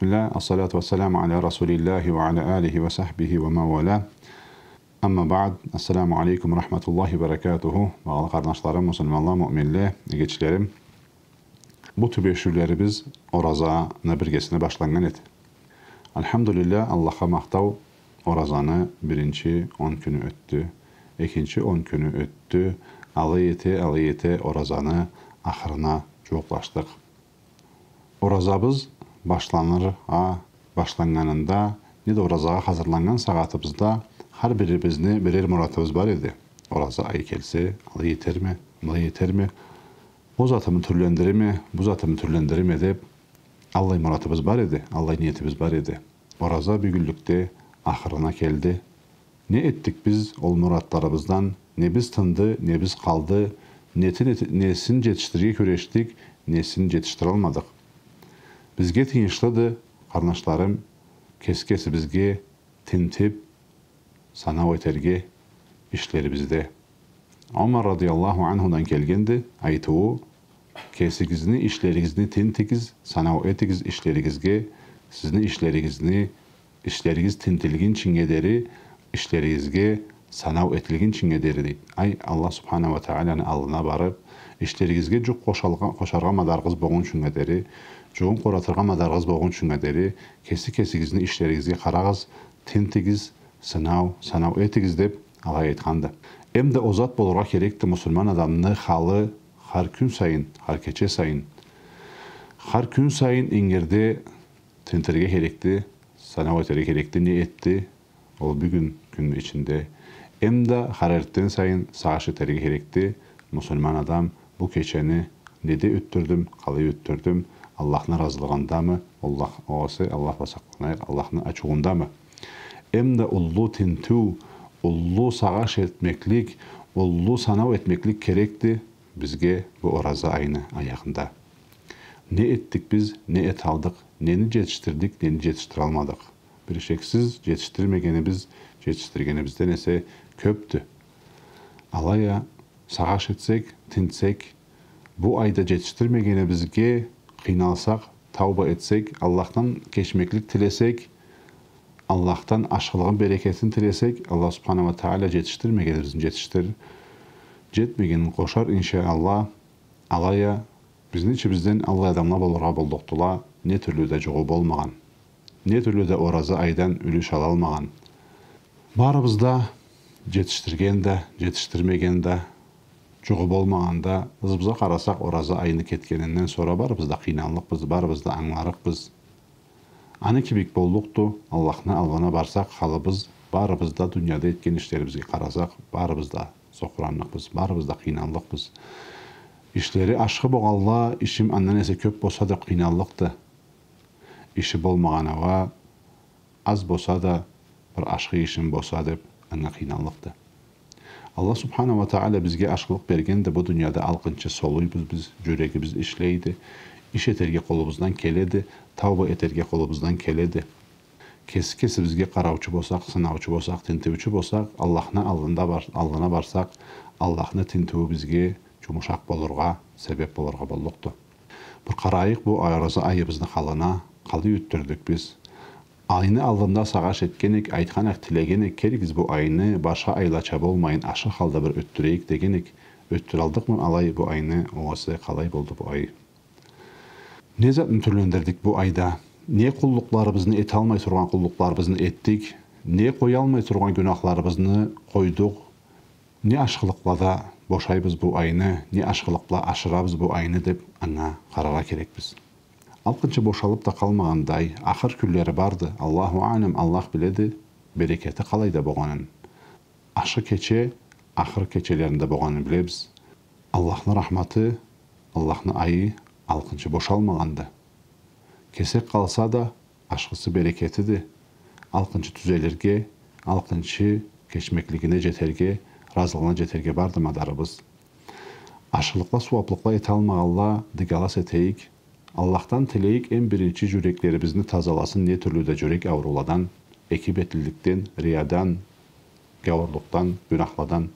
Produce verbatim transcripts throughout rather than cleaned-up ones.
Бисмиллях, ассаляту вассаляму аля расулиллях ва аля алихи ва сахбихи ва ман валях. Амма баъд, ассаляму алейкум ва рахматуллахи ва баракатуху. Багъалы къарнашларым, муслиманла, муъминле, эгечлерим. Бу тюбешиулерибиз оразаны биргесине башланнган эди. Альхамдулиллях, Аллахха махтау, оразаны биринчи он кюню ётдю, экинчи он кюню ётдю, алай эте, алай эте оразаны ахырына джууукълашдыкъ. Оразабыз башланыргъа башланнганында, неда оразагъа хазырланнган сагъатыбызда хар бирибизни бирер муратыбыз бар эди. Ораза ай келсе, алай этерме, былай этерме, ол затымы тюрлендиреме, бу затымы тюрлендиреме деб, аллай муратыбыз бар эди, аллай ниетибиз бар эди. Ораза бюгюнлюкде ахырына келди. Не этдик биз ол муратларыбыздан? Небиз тынды, небиз къалды, нетин эт-, несин джетишдирирге кюрешдик, несин джетишдиралмадыкъ. Бизге тыйыншлыды, къарнашларым, кеси-кесибизге тинтиб, санау этерге ишлерибизде. Омар радияллаху анхудан келгенди айтыуу: «Кесигизни ишлеригизни тинтигиз, санау этигиз ишлеригизге, сизни ишлеригизни, ишлеригиз тинтилгинчинге дери, ишлеригизге санау этилгинчинге дери», — дейди. Ай, Аллах субханаху ва тааланы аллына барыб, ишлеригизге джукъ къошалгъа-, къошаргъа мадарыгъыз болгъунчунга дери, джугъун къоратыргъа мадарыгъыз болгъунчунга дери, кеси-кесигизни ишлеригизге къарагъыз, тинтигиз, сынау, санау этигиз деб, алай айтханды. Эм да ол зат болургъа керекди, муслиман адамны халы хар кюн сайын, хар кече сайын, хар кюн сайын ингирде тинтирге керекди, санау этерге керекди, не этди ол бюгюн кюнню ичинде. Эм да хар эртден сайын сагъыш этерге керекди, муслиман адам, бу кечени неде ётдюрдюм, къалай ётдюрдюм, Аллахны разылыгъындамы, Аллах, огъесе, Аллах бла сакъланайыкъ, Аллахны ачыуундамы? Эм да уллу тинтиу, уллу сагъыш этмеклик, уллу санау этмеклик керекди бизге бу ораза айны аягъында. Не этдик биз, не эталдыкъ, нени джетишдирдик, нени джетишдиралмадыкъ? Бир шексиз, джетишдирмегенибиз, джетишдиргенибизден эсе кёбдю. Алай а, сагъыш этсек, тинтсек, бу айда джетишдирмегенибизге къыйналсакъ, тауба этсек, Аллахдан кечмеклик тилесек, Аллахдан ашхылыгъын, берекетин тилесек, Аллах субханаху ва таала джетишдирмегенибизни джетишдирир, джетмегенин къошар, иншаАллах. Алай а, бизни ичибизден аллай адамла болургъа боллукъдула, не тюрлю да джугъу болмагъан, не тюрлю да ораза айдан юлюш алалмагъан. Барыбыз да, джетишдирген да, джетишдирмеген да, джугъу болмагъан да, ызыбызгъа къарасакъ, ораза айны кетгенинден сора барыбыз да къыйналлыкъбыз, барыбыз да ангыларыкъбыз. Аны кибик боллукъду, Аллахны аллына барсакъ, халыбыз, барыбыз да дунияда этген ишлерибизге къарасакъ, барыбыз да сокъуранныкъбыз, барыбыз да къыйналлыкъбыз. Ишлери ашхы болгъанла, ишим андан эсе кёб болса деб къыйналлыкъды. Иши болмагъан уа аз болса да, бир ашхы ишим болса деб, анга къыйналлыкъды. Аллах субханаху ва таала бизге ашхылыкъ бергенди, бу дунияда алкъынчы солуйбуз биз, джюрегибиз ишлейди, иш этерге къолубуздан келеди, тауба этерге къолубуздан келеди. Кеси кесибизге къараучу болсакъ, сынаучу болсакъ, тинтиучю болсакъ, Аллахны аллында бар-, аллына барсакъ, Аллахны тинтиую бизге джумушакъ болургъа себеб болургъа боллукъду. Бир къарайыкъ бу ораза айыбызны халына, къалай ётдюрдюк биз? Айны аллында сагъыш этген эк, айтхан эк, тилеген эк, келигиз бу айны башха айлача болмайын, ашхы халда бир ётдюрейик деген эк, ётдюралдыкъмы алай бу айны, огъесе къалай болду бу ай? Не затны тюрлендирдик бу айда? Не къуллукъларыбызны, эталмай тургъан къуллукъларыбызны этдик? Не къоялмай тургъан гюнахларыбызны къойдукъ? Не ашхылыкъ бла да бошайбыз бу айны, не ашхылыкъ бла ашырабыз бу айны деб, анга къараргъа керекбиз. Алкъынчы бошалыб да къалмагъандай, ахыр кюнлери барды. Аллаху аълам, Аллах биледи, берекети къалайда болгъанын. Ашхы кече ахыр кечелеринде болгъанын билебиз. Аллахны рахматы, Аллахны айы алкъынчы бошалмагъанды. Кесек къалса да, ашхысы берекетиди. Алкъынчы тюзелирге, алкъынчы кечмеклигине джетерге, разылыгъына джетерге барды мадарыбыз. Ашхылыкъла, сууаблыкъла эталмагъанла дыгалас этейик. Аллахдан тилейик, эм биринчи джюреклерибизни тазаласын не тюрлю да джюрек аурууладан, эки бетлиликден, риядан, гяуурлукъдан, гюнахладан.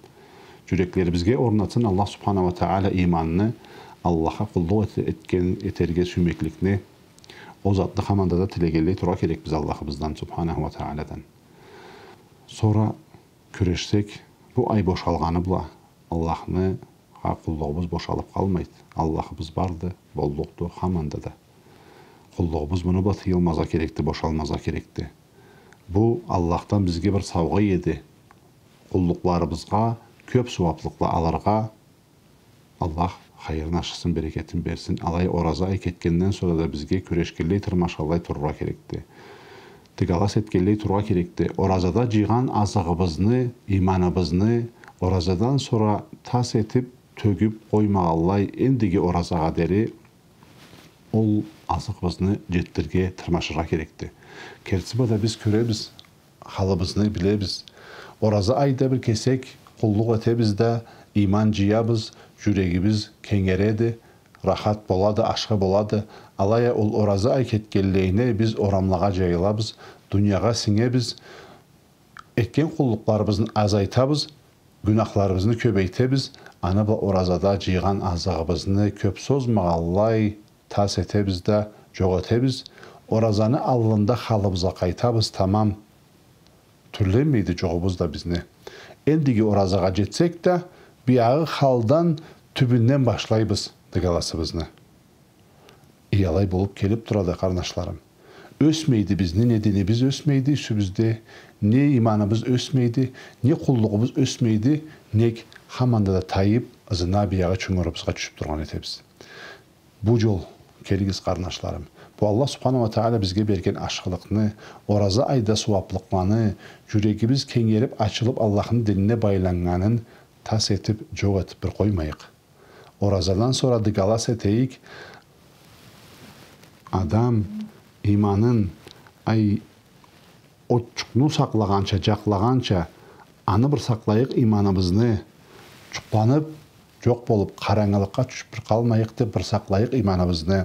Джюреклерибизге орнатсын Аллах субханаху ва таала иманны, Аллахха къуллукъ эт-, этген, этерге сюймекликни, ол затны хаманда да тилегенлей тургъа керекбиз Аллахыбыздан, Субханаху уа Тааладан. Сора кюрешсек, бу ай бошалгъаны бла Аллахны къа-, къуллугъубуз бошалып къалмайды. Аллахыбыз барды, боллукъду, хаманда да. Къуллугъубуз муну бла тыйылмазгъа керекди, бошалмазгъа керекди. Бу Аллахдан бизге бир саугъа эди. Къуллукъларыбызгъа кёп сууаплыкъла алыргъа Аллах хайырын ашырсын, берекетин берсин. Алай ораза ай кетгенден сора да бизге кюрешгенлей, тырмашханлай турургъа керекди. Дыгалас этгенлей турургъа керекди. Оразада джыйгъан азыгъыбызны, иманыбызны оразадан сора тас этип, тёгюп къоймагъанлай, эндиги оразагъа дери ол азыгъыбызны джетдирирге тырмашыргъа керекди. Кертиси бла да биз кёребиз, халыбызны билебиз. Ораза айда бир кесек къуллукъ этебиз да, иман джыябыз, джюрегибиз кенгереди, рахат болады, ашхы болады. Алай а ол ораза ай кетгенлейине биз орамлагъа джайылабыз, дуниягъа сингебиз, этген къуллукъларыбызны азайтабыз, гюнахларыбызны кёбейтебиз. Аны бла оразада джыйгъан азыгъыбызны кёп созмагъанлай тас этебиз да, джокъ этебиз. Оразаны аллында халыбызгъа къайтабыз, тамам. Тюрленмейди джугъубуз да бизни. Эндиги оразагъа джетсек да, биягъы халдан, тюбюнден башлайбыз дыгаласыбызны. Иялай болуп келип турады, къарнашларым. Ёсмейди бизни, не динибиз ёсмейди юсюбюзде, не иманыбыз ёсмейди, не къуллугъубуз ёсмейди, нек хаманда да тайып, ызына биягъы чунгурубузгъа тюшюп тургъан этебиз. Бу джол, келигиз, къарнашларым. Бу Аллах Субханаху уа Тааля бизге берген ашхылыкъны, ораза айда сууаплыкъланы, джюрегибиз кенгерип, ачылып, Аллахны динине байланнганын тас этип, джокъ этип бир къоймайыкъ. Оразадан сора дыгалас этейик. Адам иманын, ай, отчукъну сакълагъанча, джакълагъанча, аны бир сакълайыкъ иманыбызны, джукъланып, джокъ болуп, къарангылыкъгъа тюшюп бир къалмайыкъ деп, бир сакълайыкъ иманыбызны.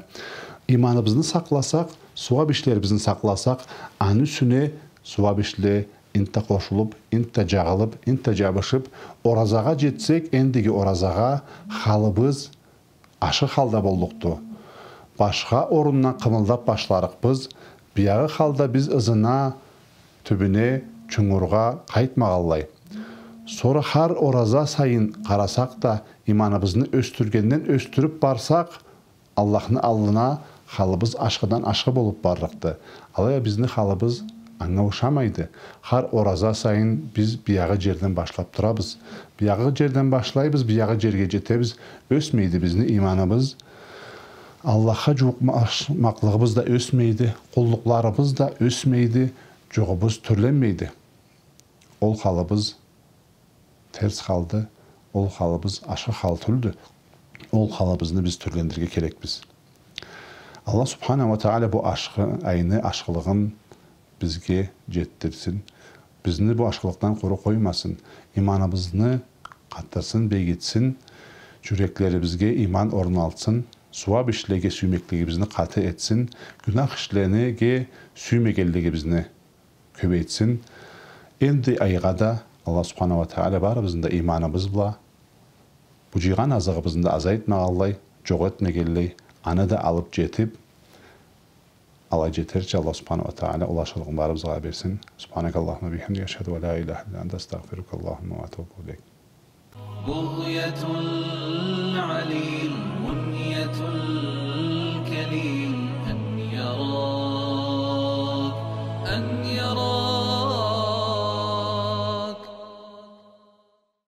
Иманыбызны сакъласакъ, сууап ишлерибизни сакъласакъ, аны юсюне сууап ишле инта къошулуп, инта джагъылып, инта джабышып, оразагъа джетсек, эндиги оразагъа халыбыз ашхы халда боллукъду. Башха орундан къымылдап башларыкъбыз, биягъы халда биз ызына, тюбюне, чунгургъа къайтмагъанлай. Сора хар ораза сайын къарасакъ да, иманыбызны ёсдюргенден ёсдюрюп барсакъ, Аллахны аллына халыбыз ашхыдан ашхы болуп барлыкъды. Алай а бизни халыбыз анга ушамайды. Хар ораза сайын биз биягъы джерден башлап турабыз. Биягъы джерден башлайбыз, биягъы джерге джетебиз. Ёсмейди бизни иманыбыз. Аллахха джууукъмашмакълыгъыбыз да ёсмейди. Къуллукъларыбыз да ёсмейди. Джугъубуз тюрленмейди. Ол халыбыз терс халды, ол халыбыз ашхы хал тюлдю. Ол халыбызны биз тюрлендирирге керекбиз. Аллах Субханаху уа Тааля бу ашхы айны ашхылыгъын бизге джетдирсин. Бизни бу ашхылыкъдан къуру къоймасын. Иманыбызны къатдырсын, бегитсин. Джюреклерибизге иман орналтсын. Сууап ишлеге сюймеклигибизни къаты этсин. Гюнах ишлеге сюймегенлигибизни кёбейтсин. Энди айгъа да Аллах Субханаху уа Тааля барыбызны да иманыбыз бла, бу джыйгъан азыгъыбызны да азайтмагъанлай, джокъ этмегенлей, аны да алып джетип, алай джетерча Аллах Субханаху уа Тааля ол ашхылыкъны барыбызгъа берсин. سبحانك اللهم وبحمدك، أشهد أن لا إله إلا أنت، أستغفرك اللهم وأتوب إليك. بغية العليل، منية الكليل، أن يراك، أن يراك.